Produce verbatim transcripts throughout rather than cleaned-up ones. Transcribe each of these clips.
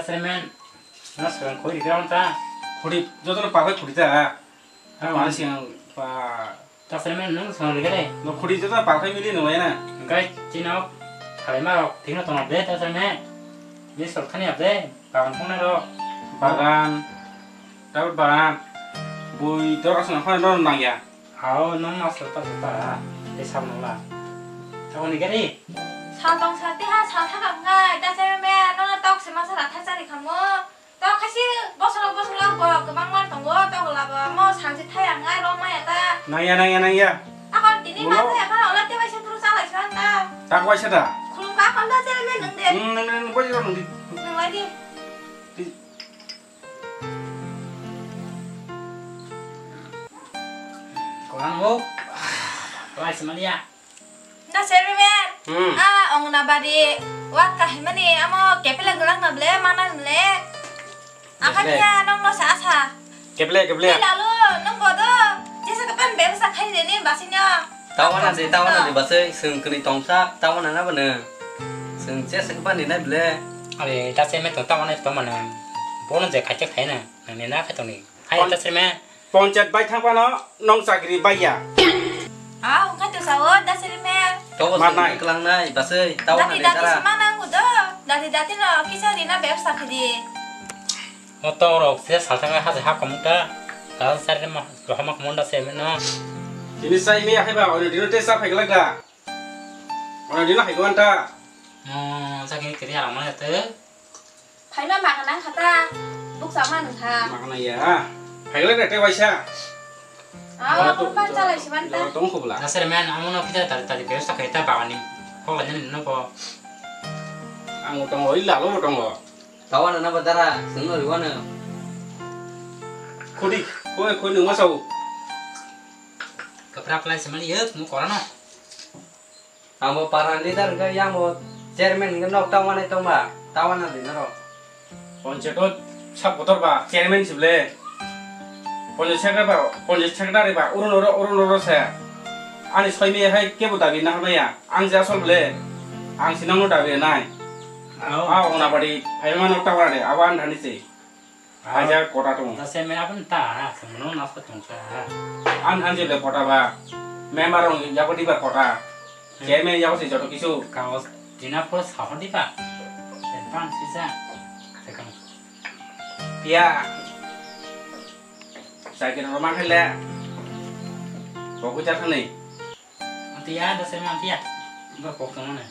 Chairman, no swrang khuri gram ta. Khuri, joto no pakai khuri ta. Ano siang pa. Chairman, no swrang ri gare. No khuri joto pakai mili no ya na. Guys, chino, khalai ma rok, thik no tono de, chairman. Ni sol khani abde, bagan phone ro. Bagan, tabur bagan. Bui dora song khani no nang ya. Hao, nong ma sota sota, tei sab nung la. Abo ni gari? Sal tong sal tiha, sal thaka wngnai, da chairman, nono tok se masa ra thai chari khamu. Tok kasi bosolo bosolo bo kwbang man tongo, tok labo mo sal se thai wngnai, ro maya ta. Nangya, nangya, nangya. Akon tini ma thai akon ola te bai se puru chalai sa ta. Tak bai sa da? Khulum ka akon da chairman nung de. Hmm, nung, nung, nung, bai ro nung di. Nung lai di. Di. Korang o. Wai semalia. Da chairman. Hmm. Ah, Anganabadi. Wat kahimani amo kepele gelang na ble, mana ble. Apa dia nong no sa asa. Keple, keple. Lalu nong bodo. Jesa kapan bebsa khai de ni basino. Tawana de, tawana de basai, seng kri tongsa, tawana na bana. Seng che seng pani na ble. Are, ta se me to tawana to mana. Bono je khai khai na. Nang ne na khai tong ni. Hai ta se me. Ponchayat bai thang pano nong chakri bai ya. Ah, khai to sao, da se me. To bo seng klang nai, basai, tawana de tara. Dati dati sima nang udo. Dati dati no kisa rina bebsa khai di. O to rok se salthang ha ha komta. Kal sar ma, rohama komta se me no. Tini sai me hai ba, ono dino te sa phai glak da. Ono dino hai gwan ta. Mo, sa kini kiri alam mana te? Phai ma makan ang khata. Buk sama nung kha. Makan ya. Phai glak da te waisa. Ah, kon pan chalai si ban ta. Tong khobla. Nasir men, amo no kita tadi tadi bebsa khai ta bagani. Kok lanya no ko. Ang utang oi lalo utang o. Tawana na ba dara, sengno riwana. Khudi, khoi, khoi nungma sao. Kapra plai semali yek, mu korano. Amo para leader ga yamo chairman ga nok tawana tongba, tawana dinaro. Ponchayat o sak kotor ba chairman sible. Ponchayat secretary ba, ponchayat secretary ba, urun oro, urun oro se. Ani soi me hai kebo dabi na hamaya. Ang je asol bole, ang sinangno dabi nai. Ao. Ah, Anganabadi, phaima nok ta wara de, abo ang thani se. Ao. Hajar kota tongo. Da se me abon ta, se mono nasko tong ta. Ang thani se le kota ba, member rong yago di ba kota. Hmm. Chairman yago se joto kisu. Kaos dina pho sahor di ba. Advance sisa. Sekang. Pia. Sakiri roma khele. Boku cha thani. Antiya, da se me antiya. Ba kok tong ne.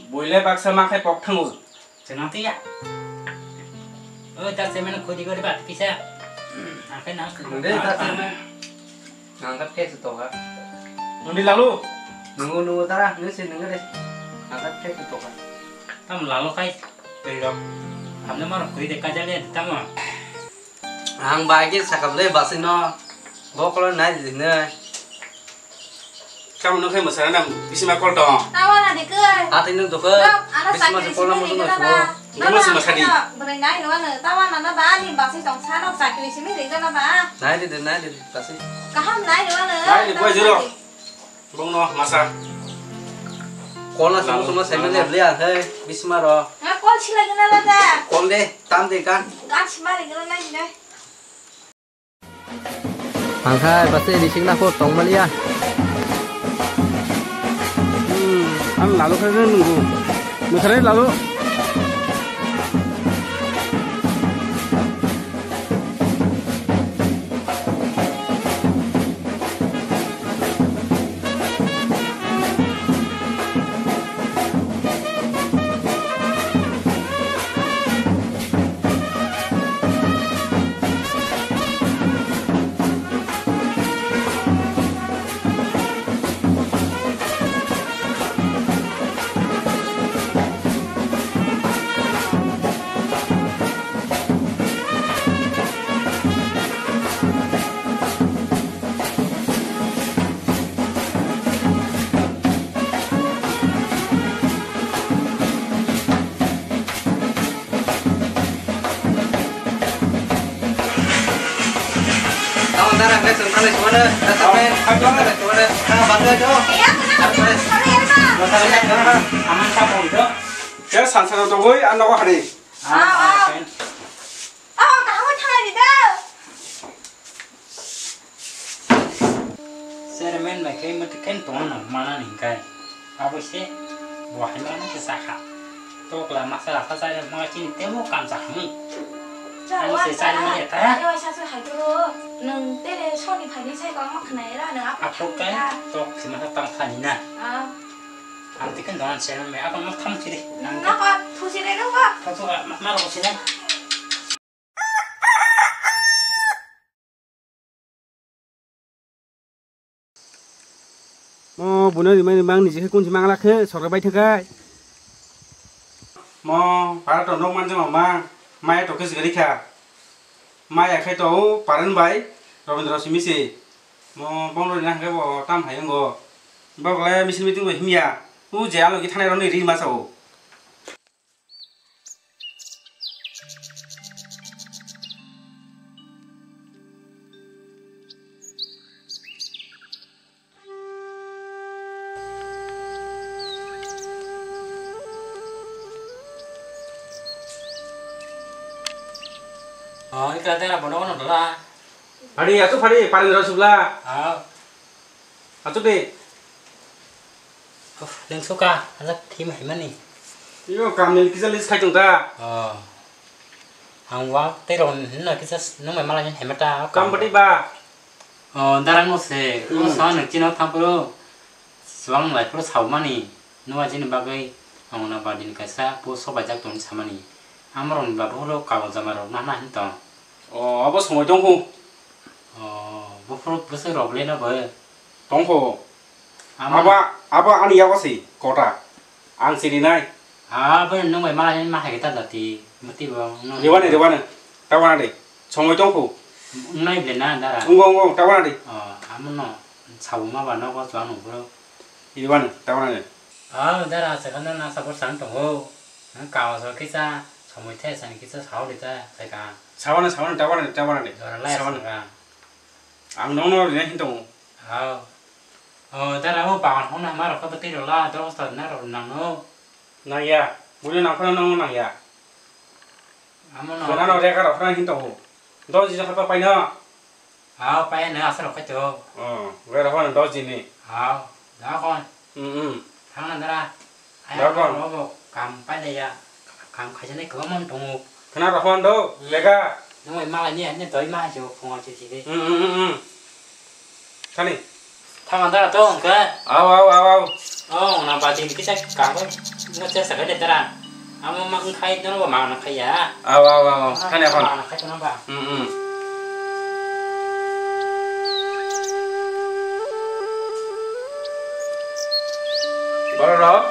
Boile baksa ma khai pok thango. Chwng twi ya. O ta se mano khudi gori bat pisa. Ang khai na. Nungde ta se mano. Nang ta phe su to ha. Nungdi lalu. Nungu nungu tara, nung se nungu de. Nang ta phe su to ha. Tam lalu khai. Tei rok. Hamne maro khudi de kajal ya tamo. Ang bai khe sakha bwle basino. Bokolo nai di ne. Kamu nung khai mwsana nang bisima kol tong. Tawa na de khe. Atwi nung dukhe. Nok, ana bisima sakri se kol simi nang ri musu gana nung ba. Subo. Nung musu mwsadi. Bwrwi nai rwano. Tawa na na ba ani basi tong sa nok sakri simi ri gana ba. Nai di de, nai di de, basi. Kaham nai rwano. Nai di, boi juro. Bongno masa. Kola sumo sumo sai mele blia he bisma ro. Nga kol sila gina la da. Kol de tam de kan. Gan sima ri gina nai nai. Ang khai basi rising na ko tong malia. Hmm, ang lalu khai nunggu. Mutharai lalu. Tamo dara khe chwng thangwi suwano, da chwng thangwi suwano, thang bangwi do. Iya, kena, kena, kena, kena. Aman sa pung do. Khe sansa no tongwi, ang nogo hari. Ah, ah, ah. Ken. Ah, kaham thang di da. Chairman bai khe mati ken tong nang mana ni kai. Abo se bo hai mana se sakha. Tokla masa rakha sai ma chini temo kam sakha mu. Ang se sai ma ya ta. Ewa sa su hai to. Nang tere soni phai ni sai ko ma khna era nang apa. Apa kai tok sima tang thani na. Ah. Ang tiken donan chairman bai, ako nok tham chiri. Nang ka. Nako thusi re nako. Thotho ka, ma, ma rok sini. Mo buno rimani mang ni je kun si mangla khe sorkar bai thakai. Mo para to nok man jama ma, maya to kis gari kha. Maya khai to paren bai, Robindra simi se. Mo bongro ni hangke bo tam hai ngo. Bo kle misil meeting bo himya. U je alo ki thanai roni ri ma sao. Oh, ikla tera bono bono dola. Phari, achu phari, paren rosugla. Ah. Achu de. Uf, lengsuka, ajak thim hai mani. Yo, kamil kisa list khai tong ta. Oh. Ang wa tei ron hinna kisa nung mai mala hin hemata. Kam bati ba. Oh, darang no se. Hmm. Ko sa nang chino thampro. Swang lai pro saw mani. Nuwa jini bagwi ang na badin kaisa po soba jak tong samani. Amrong ni babu lo kagol jama rok na na hin tong. Oh, abo somoi tong hu. Oh, buphuru bwswk rok le no bo. Tongkho. Ama abo, abo ani yago si kota. Ang sirinai. Ah, bo nung bai mala ma hai ta dati. Mati bo. Rewani, rewani. Tawana de. Somoi tongkho. Nai ble na dara. Ungo, ungo, tawana de. Oh, amo no. Sabu ma ba no ko chwa no bro. Rewani, tawana de. Ah, dara sa kan na sa bor sang tongo. Nang kawa so kisa somoi the sani kisa sao de ta sai ka. Sawana, sawana, tawana de, tawana de. Dora lai sawana. Ang nono rina hin tongo. Hao. O, dara o bagan hona ma rok kabo tei rola, dos ta na rok nang no. Nang ya. Muli nang phano nang nang ya. Amo no. Kona no reka rok phano hin tongo. Dos jisa khapa paino. Hao, pai na asa rok khaito. O, reka rok phano dos jini. Hao. Da kon. Hmm, hmm. Thang na dara. Ai, Dara kon. Abo kam pailaiya, kam khaijaknai kwbangma wng tongo. Khna rw hwn do, hmm, lega. Nwng bai malai ni, ani doi ma hai se, phungo se sidi. Hmm, hmm, hmm, hmm. Thani. Thang andara to hwnkhe. Aw, aw, aw, aw. Oh, na ba din kisa kam ko. Ngo che sa de dara. Amo ma wng khai, nono bo ma na khai ya. Aw, aw, aw, aw. Ah, thani akhon. Ma na khai to na ba. Hmm, hmm. Bororok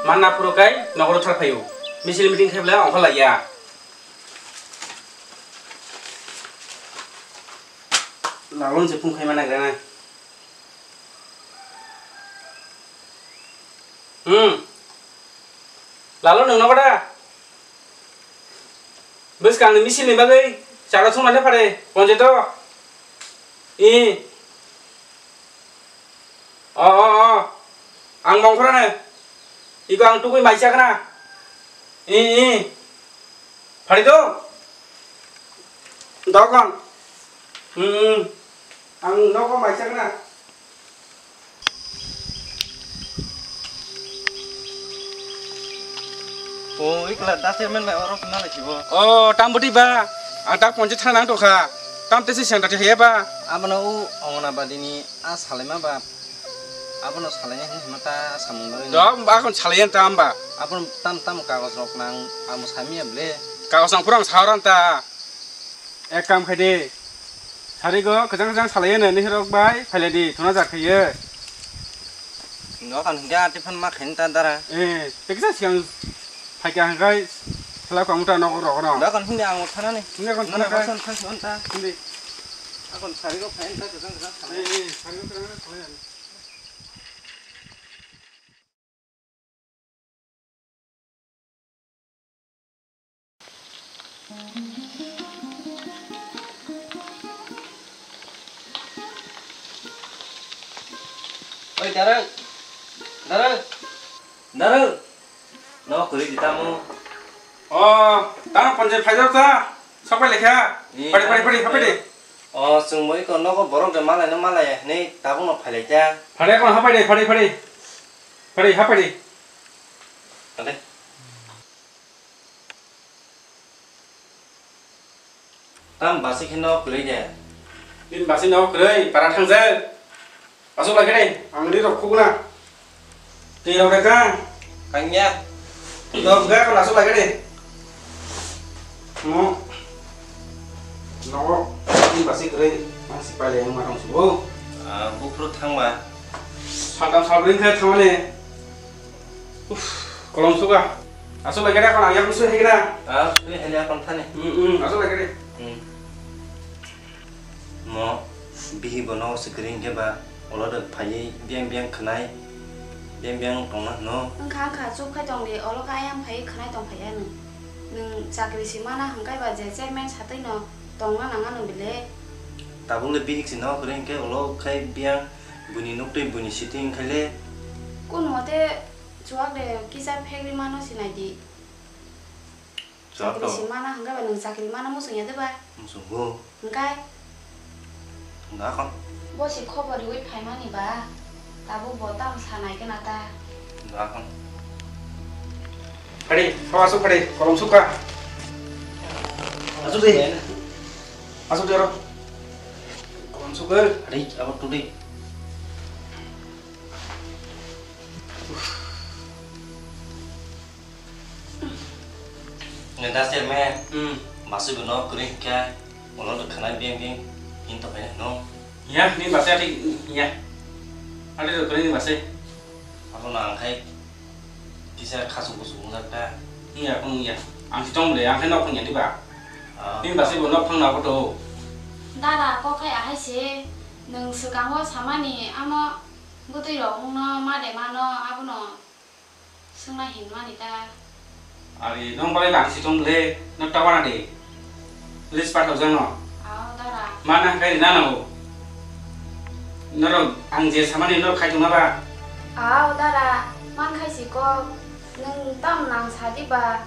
manna phuru kai nogoro thar phaio. Misil meeting khe bwlai ongkha laiya. Lalon se phung khaima nagra nai. Hmm. Lalo nwng nogo da? Bwskang ni misil ni bagwi chara thung laina phare, ponje to. I. O, o, o. Ang mongkhorano. Iko ang tugui mai chakna. I, i. Phari do. Dokon. Hmm. Ang nogo mai chakna. O, ikla da chairman bai oro phunna lai khibo. O, tam bwtwi ba. Ang tak ponche thana nang tokha. Tam tesi seng dati haiya ba. Abono u Ongonabadi ni a salaima ba. Abono salaina hin hima ta samung bagwi. Do, ba kon salaiya tam ba. Abono tam tam kagoj rok nang amo samiya ble. Kagoj nang purang saoran ta. Ek kam khai de. Sarigo kwchang kwchang salaiya no nihirok bai phailai di thuna jak khaiye. Dokan hingke ati phan ma khaini ta dara. Eh, teksa siang phaikha hingkai sala kong ta nok rok no. Dokan hindi ang thana ni. Hindi kon thana kai. Basan thang thang ta. Hindi. Akon sarigo phain ta kwchang kwchang salai. Eh, eh, sarigo kwchang kwchang salai. Oi, Darang! Darang! Darang! No, kwrwi di tamo. O, tamo ponjai phaijak ta. Sok pai lekha. Ni Pari, pari, pari, hapai de. O, chwng bo iko nogo borok de malai no malai ya hinui tabuk no phailai ta. Phari kono hapai de, phari, phari. Phari, hapai de. Ade. Tam basi khe nok kwrwi de. Din basi nok kwrwi, para thang je. Asuk lai khe de, ang ri rok khugna. Twi rok de kang. Kang ya. Nok ga ko asuk lai khe de. Mo. Nogo din basi kwrwi, ang si pai le ang ma tong subo. Ah, buphuru thangma. Saltam salbring khe thangmani. Uff, kolom suka. Asuk lai khe de, kon ang yak sui hai khe na. Ah, sui hai ya kon thani. Hmm, hmm, asuk lai khe de. Hmm. Mo, bihi bono se kwrwi hinkhe ba, ulo de phaiwi biyang biyang khwnai, biyang biyang tongna hwno. Wngkha, wngkha, chup khai tong di, ulo khe ayang phaiwi khwnai tong phai ya nwng. Nwng chakri si mana hwnkhe ba je chairman satwi no tongna nang ano bile. Tabuk le bihik si no kwrwi hinkhe ulo khai biyang buini nuk twi buini sitwi wngkhai le. Kun mote chuak de kisa phegwi mano si nai di. Chuak Chakri to. Si mana hwnkhe ba nwng chakri mana muchung ya de ba? Muchungo. Hwnkhe? Nakon. Bo si khobor riwi phaimani ba? Tabuk bo tam sanai gana ta? Nakon. Phadi, kau asuk phadi, kolom suka. Asuk di. Asuk di aro. Kolom suka. Phadi, abo tudi. Nge das chairman, Hmm. Basi bono kwrwi hinkhe, ulo de khwnai beng beng hin tongkhe no. Ya, ni basi ati, ya. Ati to kwrwi ni basi. Abo na angkhai kisa khasuk busuk wngjak ta. Ya, kung ya. Ang si tong le, angkhai nok phang ya di ba. Ah. Ni basi bo nok phang na bo to. Dara, kok khai ahai se, nwng swkango samani amo bwtwi rok wngno ma de mano, abono Swngna hinmani ta. Ari, nong balai bang si tong le, no ta wana de. List pathok jang no. Ao, dara. Mana khai na no. Norok ang je samani norok khai tong na ba. Ao, dara, man khai si kok. Nwng tam nang sa di ba.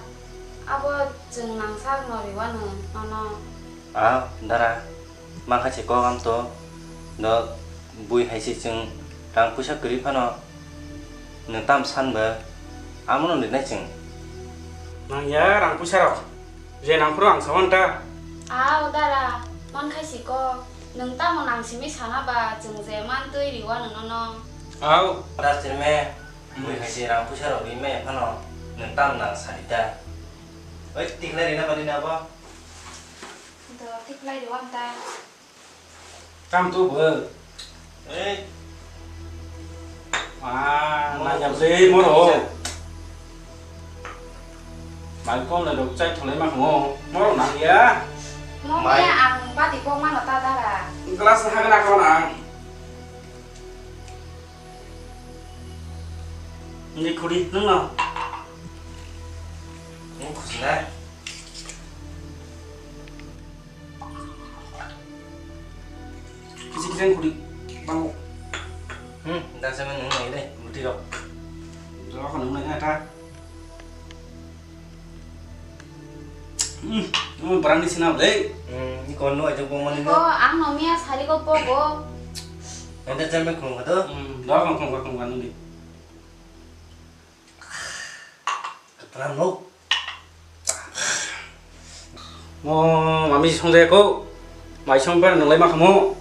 Abo chwng nang sak no riwa no, nono. Ao, dara. Mankha se kok am to, no bui hai se chwng rang puisa kwrwi phano nwng tam san ba, amono rinai chwng. Nang ya rang puisa rok, je nang phuru ang sawan ta. Ao dara, mankha se kok, nwng tamo nang simi sana ba chwng je man twi riwa nwng nono. Ao. Dara chirme, bui Hmm. hai se rang puisa rok ri maya phano nwng tam nang sadi ta. Oi, tiklai rina bani na bo. Do tiklai riwan ta. Kam tu bo. Ei. Ah, Moro na jam kusi se moro. Kusi. Mai kom na dok chai thulai ma kamo. Moro nang ya. Mo Mai. Ya ang bati kok mano ta dara. Glass na hagana ko nang. Ni khuri nung no. Ni khusi na. Kisi kisi khuri bango. Hmm, dan sama nung nai deh, buti rok. Rok nung nai ta. Hmm, nung berani sini apa deh? Hmm, ini kono aja gua mana Ko, ang no mia sari ko pogo. Nanti cembe kung kado. Hmm, doa kung kung kung kung nung deh. Keteran lo. Mo mami song jaya ko. Mai song ber nung lai ma kamo.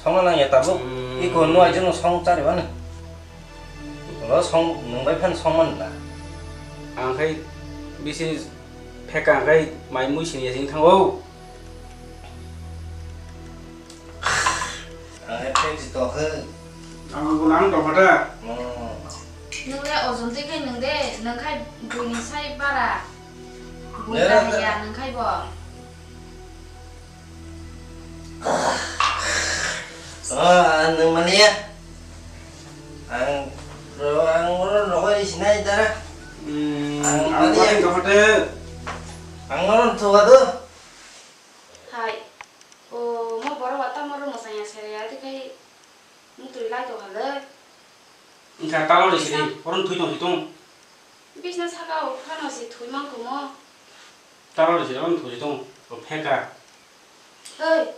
Song na nang ya tabuk. Hmm. Iko no aja no song cari mana. Lo song nung bai phan song man na. Ang khai bisi pheka ang khai mai mui sini ya sing thang o. Ang hai phek si tokhe. Ang bo nang tokha ta. Hmm. Nung le ojon twi khai nung de, nung khai buini sai bara. Buini Nera bara ta- ya nung khai bo. Oh, ang nung mani ya. Ang ro, ang ro, ro, ro, sinai dara. Hmm, Ang ang mani bo ya. Nang tokha ta. Ang ro, tokha tu. Hai. O, mo borok ba tamo rw mwsang ya sere ya, tei khai mutui lai tong kha le. Wngkha tamo ni siri, Kisa. Oro thui tong si tong. Bisna saka o phano se thwi man kumo. Taro se ron thwi tong o pheka. Oi.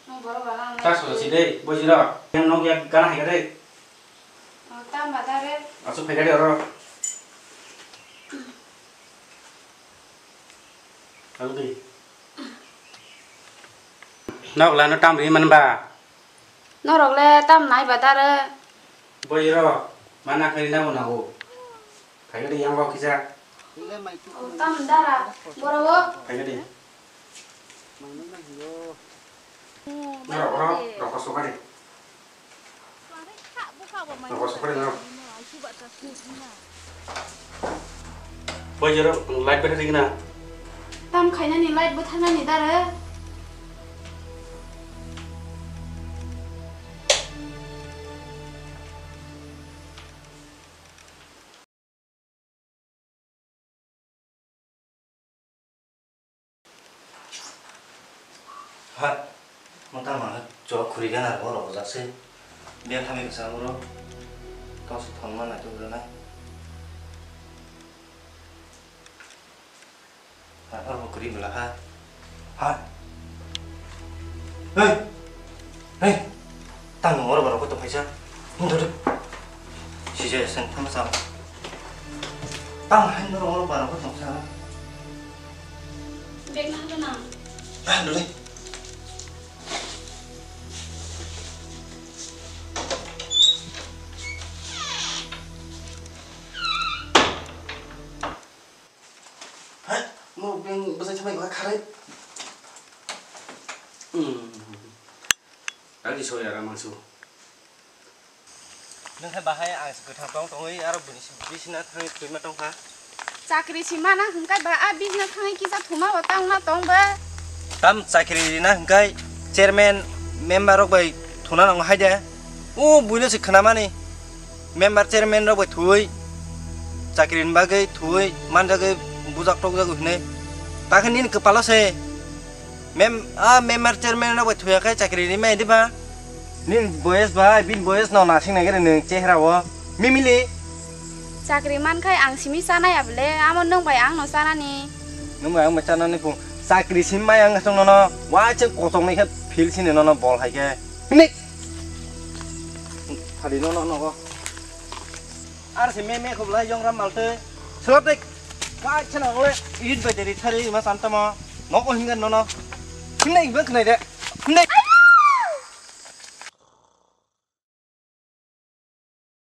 Nung borok bana ta so si dei bojiro. Yang nok yak gana hai dei. O tam ba dare. Asu pheka dei oro. Alu dei. Nok lano tam ri man ba. Norok le tam nai ba dare. Boi ro, mana kari na mo nago. Khayo de yang rok kisa. O tam dara, boro o. Khayo de. Norok ro, rok ko sokari. Rok ko sokari norok. Boi jero light bwtha ringna. Tam khainani light bwtharnani dare. Hai, mo tamo chok khuri gana bo rok jak se. Bia thami kisa oro. Tong se thon ma nai tu gana. Hai, oro bo kwrwi bwla ha. Hai. Hei. Hei. Tamo oro borok khe tongphaisa. Hum, thok, thok. Sijaya sen tamo sa. Tamo hai norok oro borok khe tongsa. Bag na hado na. Ah, dole. Hai, mo beng bwsai thamai kha kharwi. Hmm. Ani soya ra mangsu. Nung hai bahai ang se kwthang tong tongwi aro buini bisina thangwi thwima tongkha. Chakri si mana hwnkhe ba a bisina thangwi kisa thuma bo tangna tong ba. Tam chakri rina hwnkhe chairman member rok bai thuna nango hai de. O buino se khwnamani. Member chairman rok bai thwi, chakri ni bagwi thwi, manjagwi bujak tokjagwi hinwi. Takhe nini kwpalo se mem-, a member chairman rok bai thwiya khe chakri rimai diba? Nini boyes bai, bini boyes no nasing nai gani nwng chehra o. Mimili. Chakri man khai ang simi chanai abole, amo nwng bai ang no chanani. Nwng bai ang bai chanani phung. Chakri simi mai ang chwng nono, waisa kochok nai khe phil sini nono bol hai khe. Nik. Phadi no no no. Ar se me me khobla yong ram malte. Selap dek. Wai chana ole. It bai deri thari ma santa ma. No ko hingan no no. Hinai ba khnai de. Hinai.